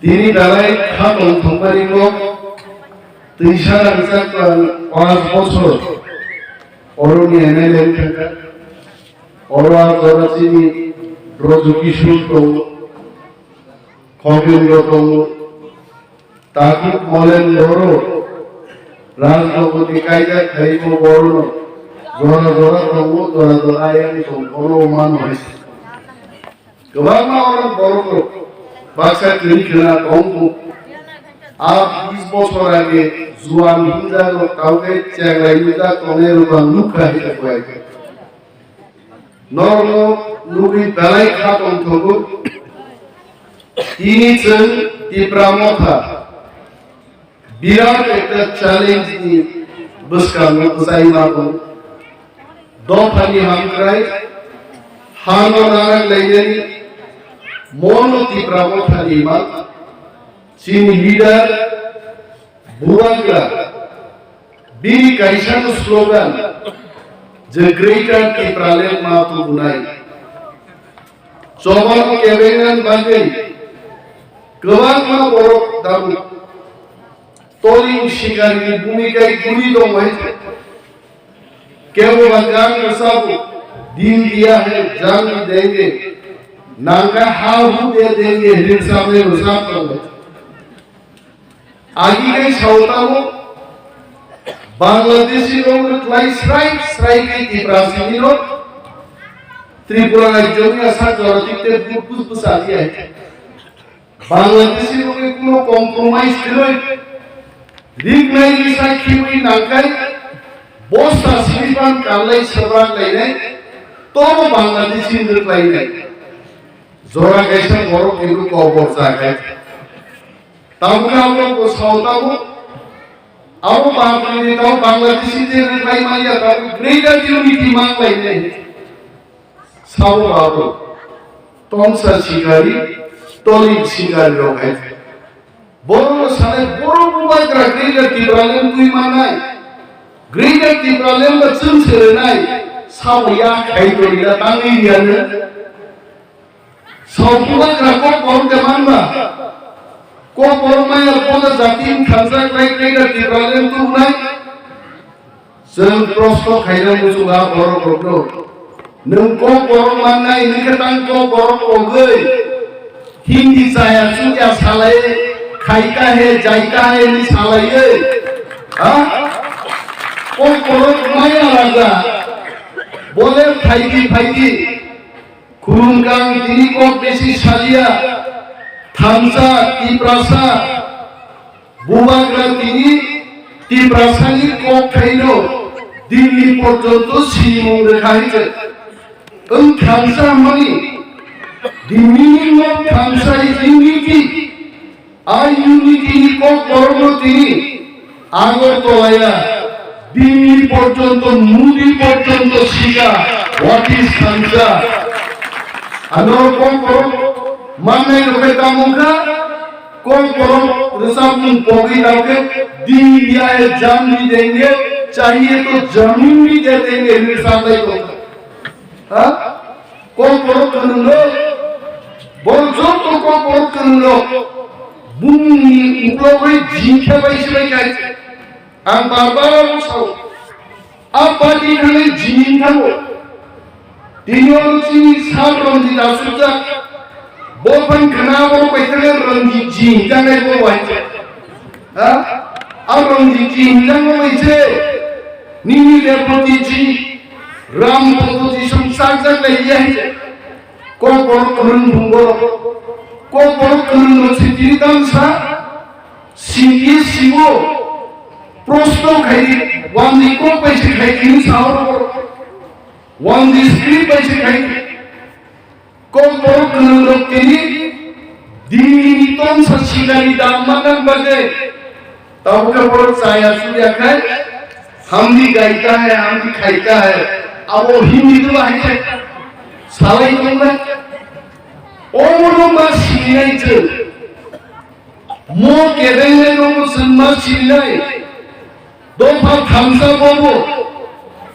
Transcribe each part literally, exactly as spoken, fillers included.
Tini belai kha tong thangmani kok twisa rangchak tong panch bochor oroni M L A wngkha. Oro a jora chini Brojo Kishore tongo, Khogendro tongo, Takhuk Molen Boro, Rajnogorni kaijak Khaimo Borono jora jora tongo, jora jora ayang tong, bono mano hai. Kwbangma oro borok rok baksa kwrwi khwna tongo. A bis bochor age juan hinjak rok tawkhe chenglai nujak tongnai rok ang nukha hai khe. Norokno nugwi belai kha tongthogo. Tini chwng Tipra Motha birat ekta challenge ni bwskango bwchai ma tongo. Dophani hamkrai, hano narak lainani, mono Tipra Mothani ma, chini leader, Bubagra, bini kaisano slogan, je Greater Tipraland ma tubunai. Chobano kebengnani bagwi kwbangma borok tabuk toling sikarini bhumikai guri tongbai. Kebo ba gan rwchabo, "Dil diya hai, jaan bhi denge, nangkha ha hu de denge," hinwi rwchapnai rwchap tongo. Agi kai sao tamo, Bangladeshi rok rwklai srai srai kai Tiprasini rok, Tripura rajyoni asa jorotik te bus bus bus agi hai. Bangladeshi rokni kuno compromise kwrwi, rignai risa khiwi nangkhai, bosta sinipan karlai sabrak lainai, tobo Bangladeshi rwklainai. Jora kaisa borok hinwi kobor jagai. Tabukhe abo bo sao tabuk, abo Bangladeshi, abo Bangladeshi je rwklai manya, tabuk greater unity mang lainai. Sabo abo, tongsa sikari, tolik sikari rok hai. Borok no sanai, borok bubagra Greater Tipraland twi mannai, Greater Tipraland ba chwng serenai, sabo ya khai to ila tangwi riya no. Sao bubagra kok borok de manba, kok borok maya boda jati thansa klai Greater Tipraland tubunai. Chwng prosto khaina muchungo borok rokno. Nwng kok borok mannai, nwng khe tang kok borok kogwi. Hindi chaya chukya salai, khaita he, jaita he ni salaiwi. Ha? Kok borok maya raja. Bole phaidi phaidi. Khulumkang tini kok besi salia, thansa, Tiprasa, bubagra tini Tiprasani kok thaino Delhi porjonto sinimung rwkha hai se. Wng thansa hwnmani, the meaning of thansa is unity. A unity ni kok borokno tini Agartala ya Delhi porjonto, Modi porjonto sika, what is thansa? Ano kok borok mannai rok khe tamo kha, kok borok rwchapmung pogwi tamo khe, "Dil diya hai jaan bhi denge, chahiye to zameen bhi de denge," hinwi rwchap lai tong kha. Ha? Kokborok kwrwng rok, borok joto kokborok kwrwng rok, bumungni uklogwi jing khe bai se bai kha. Ang bar bar abo sao, a party thangwi jing thango. Tini oro chini sir Ranjit asukjak, bo phan khna borok bai thangwi Ranjit jing tangnai bo bai. Ha? A Ranjit ji hinjak bo bai se. Nini Reboti ji, Ram Bhagwati song chak jak lai ya hinjak. Kokborok kwrwng bumbo. Kokborok kwrwng no sitiri tamsa. Sitiri sibo. Prosto khaidi. Wandi kok bai se khaidi ni sao. Wandi script bai se khaidi. Kokborok kwrwng rok tini Delhi ni tongsa sikari dam manang bagwi tabukhe borok chaya chuya khai hamdi gaita hai, hamdi khaita hai, abo Hindi tu bahai khai salai tongna. Omono ma sinai chwng. Mo kebengnai rokno chwng ma sinai. Dopha thamsa bobo.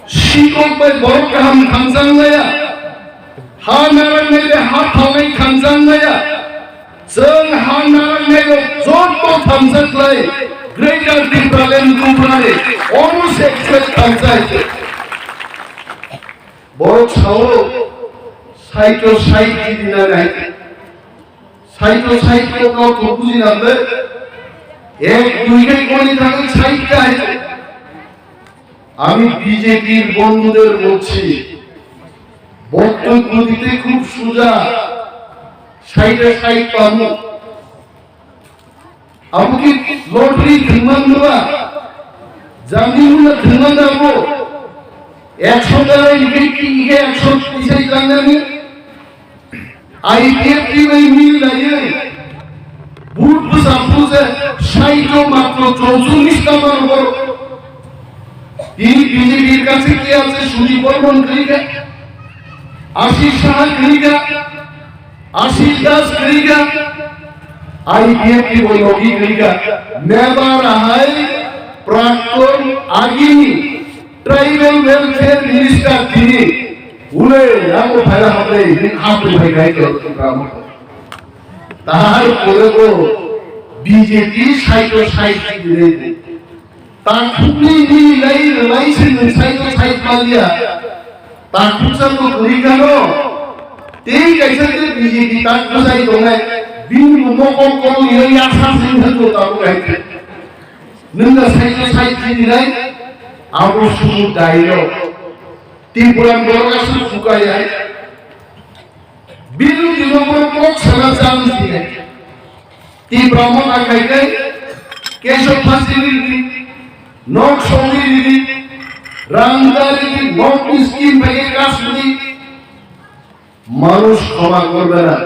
Sikok bai borok kaham thamsa wnglaya. Ha narangnai bai ha phalnai thamsa wnglaya. Chwng ha narwknairok joto thansa khlai Greater Tipraland Tripurani omo se khlai thansa. Borok sao, saito sait jidina nai. Saito sait ko kau to bujina le. Ek dui kai koni thangwi sait kai. আমি বিজেপির বন্ধুদের বলছি, বক্তব্য দিতে খুব সোজা, সাইডে সাইড পাবো। Abo khe lottery thwngman nw ba, jamni mula thwngman da bo, ekso jara ike ike ekso tisai tangnani, I P F T bai mil laiwi, vote bwsa phuru se saito matro chorchollish ta mano borok. Tini B J P-r kache ke ache Sudip Bormon kwrwi kha, Ashish Saha kwrwi kha, Ashish Das kwrwi kha, I P F T bai logi kwrwi kha. Mebar ahai prakton agini Tribal Welfare Minister tini ule amo phaila hamle ring hapri phai gai ke Tripura mo. Tahar pore ko B J P saito sai ki dire. Takhukni ni lai lai se nung saito sai palia. Takhuksa to kuri kano. Tei kaisa te B J P takhuk sai tongnai. Bini mokol kol yo ya sa sing thago tabu kai. Nungda saito sai ki dire. Abo sumu dairo. Tipuran borok aswk suka ya. Biru dino borok kok sana chang sine. Tipra motha khai khai keso phasi ridi, nok songwi ridi, rang da ridi, nok ni scheme phai kas ridi. Manush khoma korbe na.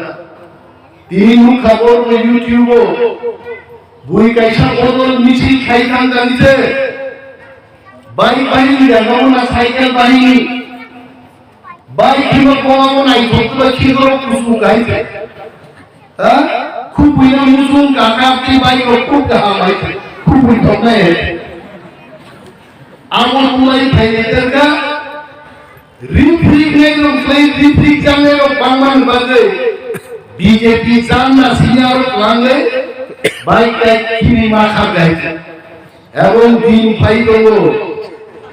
Tini nukha borok ni YouTube o. Bui kaisa bodol misil khai thang jani se. Bike bahini da, nogo na cycle bahini. Bike hino komo naithok ba khidro kusu kai se. Ha? Khubui na musung kaka ti bike rok khub kaham hai se. Khubui thok nai hai se. Amo tulai phai ni terka. Riprik nai rok khlai, riprik jangnai rok bangmani bagwi B J P janna senior rok langwi bike tai khini ma kha gai. Ebong din phai tongo,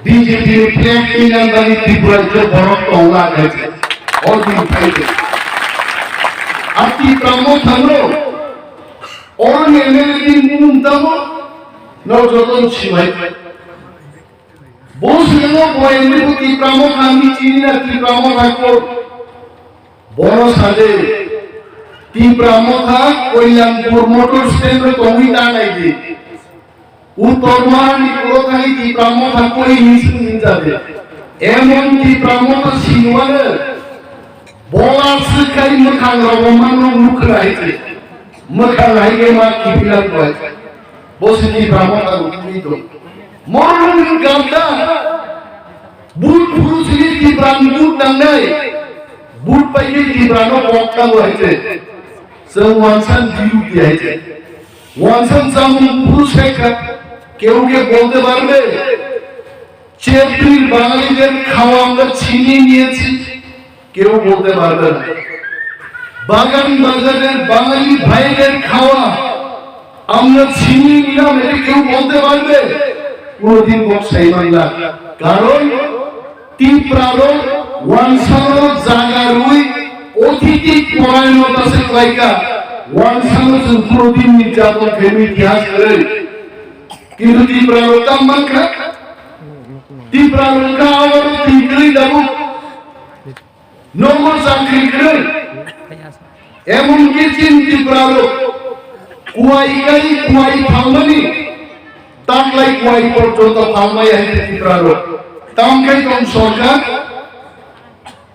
B J P ni flag twinan bagwi Tripura je borok tongla gai. O din phai tongo. Ati tamo thangno, oro ni M L A din mung tamo, no joton sibai. Bo swngo bo M L A bo Tipra Motha ni chini na Tipra Motha ko. Bono sade Tipra Motha Koilampur motor stand ro tongwi ta nai di. Uttor Mahar ni puro thani Tipra Motha koi ni sung ni jade. Emon Tipra Motha sinwale. Bola swkai mwkhang rok bo manno mwkhra hai se. Mwkhang hai ke ma kiphilak bai. Bo se ni brahma ta rukuni do. Morung ganda. But phuru sini ki brahma but nangnai. But pai ni ki brahma bok ta bai se. Chwng wansan diu di hai se. Wansan chamung phuru sekha. কেউ কে বলতে পারবে? চেত্রীর বাঙালিদের খাওয়া আমরা ছিনিয়ে নিয়েছি, কেউ বলতে পারবে না। বাগান বাজারের বাঙালি ভাইদের খাওয়া আমরা ছিনিয়ে নিলাম, এটা কেউ বলতে পারবে? কোনোদিন বক্সাই বাংলা। কারণ তিপ্রারো ওয়ানসানো জাগারুই অতিথি পরায়ণতা সে কয়কা ওয়ানসানো কোনোদিন নির্যাতন ফেলে ইতিহাস করে। কিন্তু তিপ্রারো কাম মানখা, তিপ্রারো কা আবার তিপ্রি দাবু। Nogo chakri kwrwi, emonki chini Tripura rok kuai kai kuai phalmani, taklai kuai porjonto phalmai hai Tripura rok. Tamkhai tong sorkar,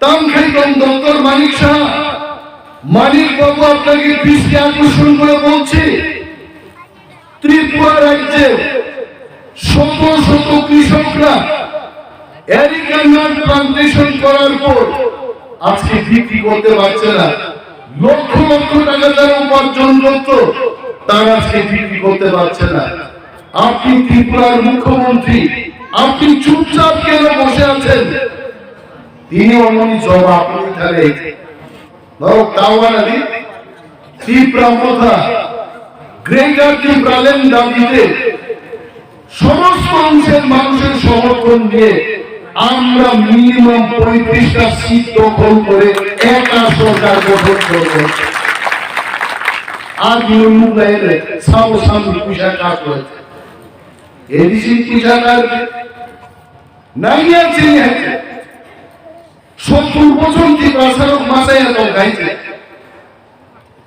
tamkhai tong Doctor Manik Saha, Manik Babu আপনাকে দৃষ্টি আকর্ষণ করে বলছি, ত্রিপুরা রাজ্যে শত শত কৃষকরা এরিকা নাট প্লান্টেশন করার পর আজকে বিক্রি করতে পারছে না। লক্ষ লক্ষ টাকা যারা উপার্জন করত, তারা আজকে বিক্রি করতে পারছে না। আপনি ত্রিপুরার মুখ্যমন্ত্রী, আপনি চুপচাপ কেন বসে আছেন? তিনি অমনি জবাব দিতে হবে। Norok tawana di, টিপ্রা মথা, গ্রেটার টিপ্রাল্যান্ড দাবিতে সমস্ত অংশের মানুষের সমর্থন দিয়ে আমরা মিনিমাম পঁয়ত্রিশটা সিট দখল করে একা সরকার গঠন করব। আর বিরোধী মুখ লাইলে সাবো সামনে পয়সা কাজ হয়েছে। এডিসি পয়সা কাজ নাইয়া চিনি হয়েছে। সত্তর বছর টিপ্রা সড়ক মাসায় এত গাইছে।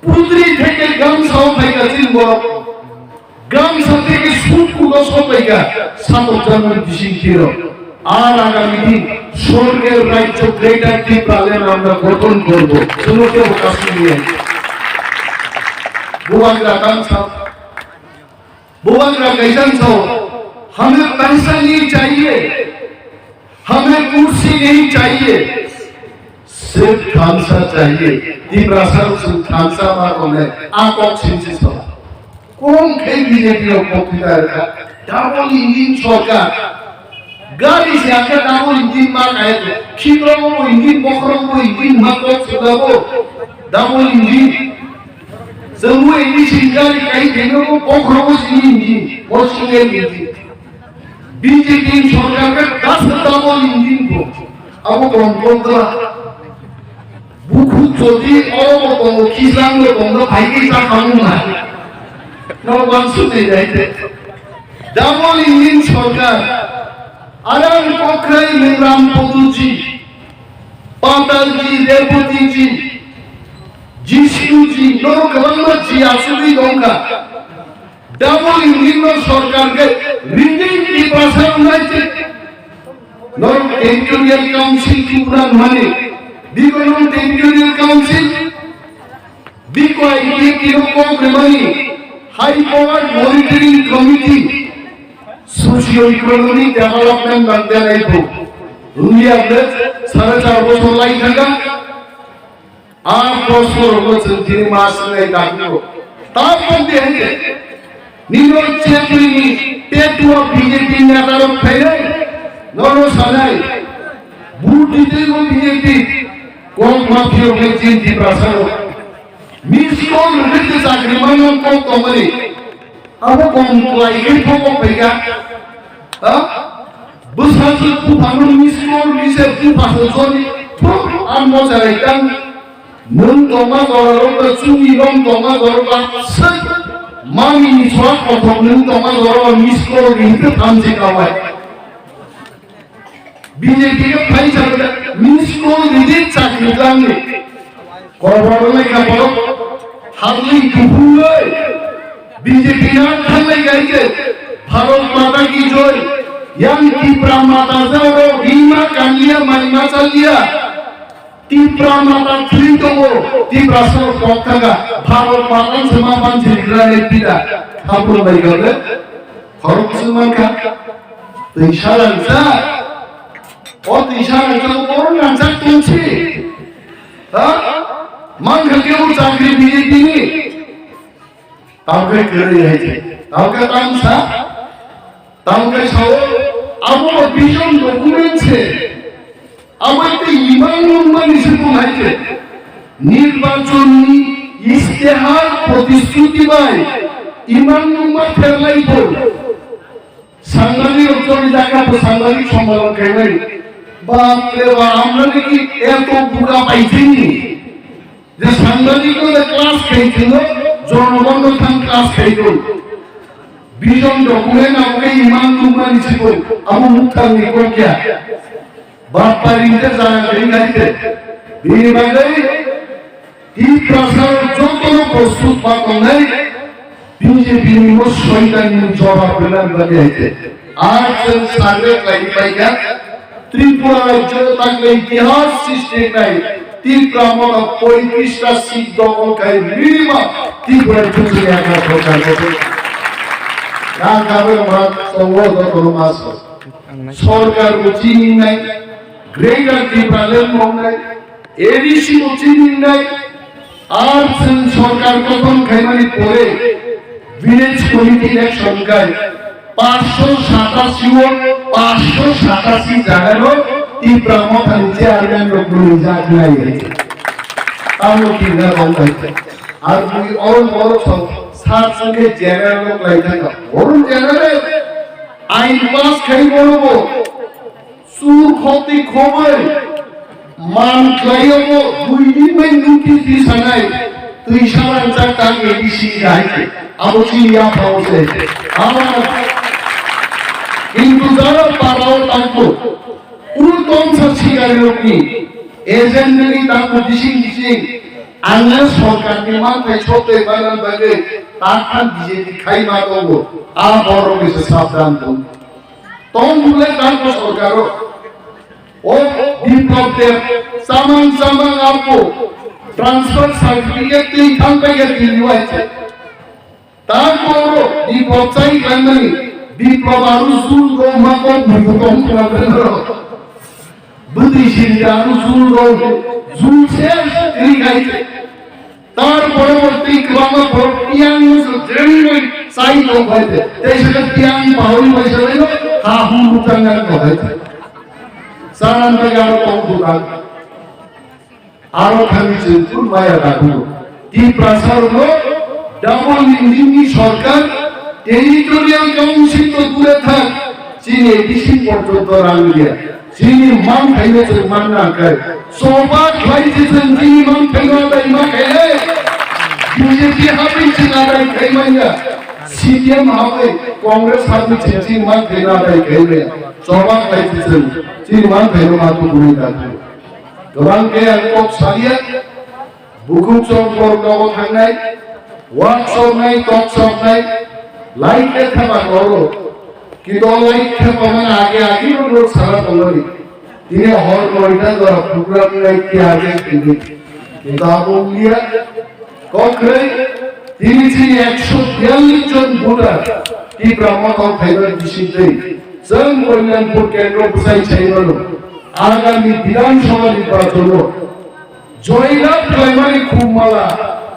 পুত্রি থেকে গামছাও পাইকা চিনব, গামছা থেকে সুটকুটো সবাইকা সাতক জানার বিশিং ফিরো। আর আগামী দিন স্বর্গের রাজ্য গ্রেটার টিপ্রাল্যান্ড আমরা গঠন করব। শুনো কেউ কাশ্মীরিয়ান। বুয়াগ্রা গামছা, বুয়াগ্রা গাইজান ছাও, हमें पैसा नहीं चाहिए, हमें कुर्सी नहीं चाहिए, सिर्फ खालसा चाहिए। টিপ্রা সড়ক শুধু খালসা মা কোনে, আ কক সিনসি সব। কোন খেয়ে বিজেপি ও বক্তৃতা রাখা? ডাবল ইঞ্জিন সরকার। গাড়ি সে একটা ডাবল ইঞ্জিন মা খায় তো। ক্ষিপ্রম ইঞ্জিন, বক্রম ইঞ্জিন, মা কক সুদাবো। Double engine. Semua ini singkari kai keno ko kokro ko sini ini, ko sini ini. B J P sorkar ka das double engine ko. Abo kom kom kala. Bukhu jodi oro ko tongo, kisang ko tongo, bhai ki sa khamu na. No one should be right. Double engine sorkar. Arang kokrai Ram Poduji, Patalji, Rebotiji, Jishnuji, no kwbangma ji asugwi tongkha. Double engine no sorkar khe ringing Tiprasa wngnai se. Norok Territorial Council Tripura hwnmani, biko norok Territorial Council, biko I P F T no kok rwmani, High Power Monitoring Committee, Socio Economic Development bangde naibu. Wngya bwle sare char bochor lai thangkha. Ar bochor bo chwng tini mas nai dakugo. Tabok de hwnkhe nino chepri ni petua B J P neta rok phainai. Nono sanai. Vote ditei bo B J P. Kok mafia khe chini Tiprasa rok. Miss call rwgwi tei chakri mano kok tongmani. Abo kok muklai khe kok kok phaikha. Ha? Bwsajwk buphano miss call ri se buphano joni thuk ang mocharai tang. Nwng tongma jorao ba chwngni rong tongma jorao ba swk mani ni sora kothok nwng tongma jorao miss call ri hwnkhe thamchi kawai. B J P no phai chakda miss call ridi chakri langni. Korokor lai ka borok harli kuphuloi. B J P na thanglai kai je Bharat Mata ki joy. Yang Tipra Mata jaro rima kanliya mai machaliya. Tipra Mata thwi tongo. Tipra sor kok thaga. Bharat Mata se ma ban jiri gra le pida. Hapur lai ka le. Khorok se man kha. Twi salang sa. O twi salang sa, o borok nangsak tongsi. Ha? Mankha kebo chakri B J P ni. Tamkhe kwrwi hai khe. Tamkhe tamsa. Tamkhe sao. Abo vision document se. Abo ekta imang nungmani se tong hai khe. Nirbachon ni istehar protishruti bai imang nungma pherlai bo. Sangbadik rok choli jaga bo sangbadik sombadik khainai. Bap re bap, amra ni ki eto buga paithini. Je sangbadik no je class khai thino, jonogon no thang class khai thun. Vision document abo khe imang nungmani sikon, abo mukhang ni kok ya. Bap pari te jaga khai khai te. Bini bagwi Tiprasa jotono prostut ma tongnai B J P ni bo soitan ni jawab rwna bagwi hai khe. Ar chwng survey khlai pai kha Tripura rajyo takle itihas srishti khlai Tipra motha poitrishta seat dokhol khai minimum Tripura chukri akha sorkar gotho. Rang kabe rang tongo jotono maso. Sorkar bo chini nai, Greater Tipraland wngnai, A D C bo chini nai, ar chwng sorkar gothon khaimani pore village committee election khai paanch sho satasi o paanch sho satasi jagano Tipra mothani chairman rok bwrwi jak nai. Tamo kinna kok bai. Ar bui oro borok song sar songkhe general no klai thangkha. Oro general ain pass khai borok bo sur khoti khobai man khlai bo bui din bai notice di sanai twi saran chak tang A D C hai khe. Abo chini ya phao se. Abo kintu jara parao tangko. Ul tongsa sigarirokni agent ni tamo bising bising angna sorkarni manthai sotoi manna bagwi takhan B J P khaima tongo. A borokni se sabdan tong. Tong bule tamo sorkaro. O Biplab Deb samang samang apo transfer certificate twi thang paikha Delhi waise. Tang koro di bopsai khlaimani Biplab aru Zul rok ma kok bubu tong khlaimani rok. Bwtwi sini aru Zul rok Zul se kri khai. Tar pore bortwi kwbangma borok tiang musu jengwi sai tong khai te. Tei se tiang bahoi bai se ha hum butang nang tong khai te. Saran bai aru tong butang. Aro thani chwng phuru maya dakugo. Tiprasa rokno double engine ni sorkar, territorial council to dure thak, chini A D C porjonto rang liya. Chini manthaino chwng manna khe. Choba khlai se chwng chini manthaino adai ma khainai. B J P habai chwng adai khai manya. C P M habai, Congress habai chwng chini manthaino adai khai manya. Choba khlai se chwng chini manthaino ma tubu ni dakugo. Kwbang khe ang kok salia, bukhuk chwng borok nogo thangnai, wak soknai, tok soknai, light khe thapa koro. Kintu o light thapa mani age age rok rok sara tongmani. Tini hor noita jora program light khe age tini. Kintu abo wngya, Kokre, tini chini ekso biyallis jon voter Tipra Motha phaimani bisingtwi chwng Kalyanpur kendro bwsai saimano agami Bidhan Sabha nirbachon o joylab khlaimani khumala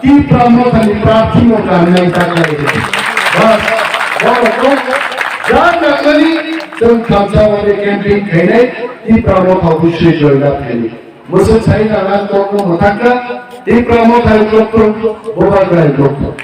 Tipra Mothani prarthi no kanai taklai. Bas, borok jang dakmani chwng khamsa wade campaign khainai Tipra Motha obviously joylab khainai. Mwswk sai nang ang kokno mwthangkha, Tipra Motha hai kokno, Bubagra hai kokno.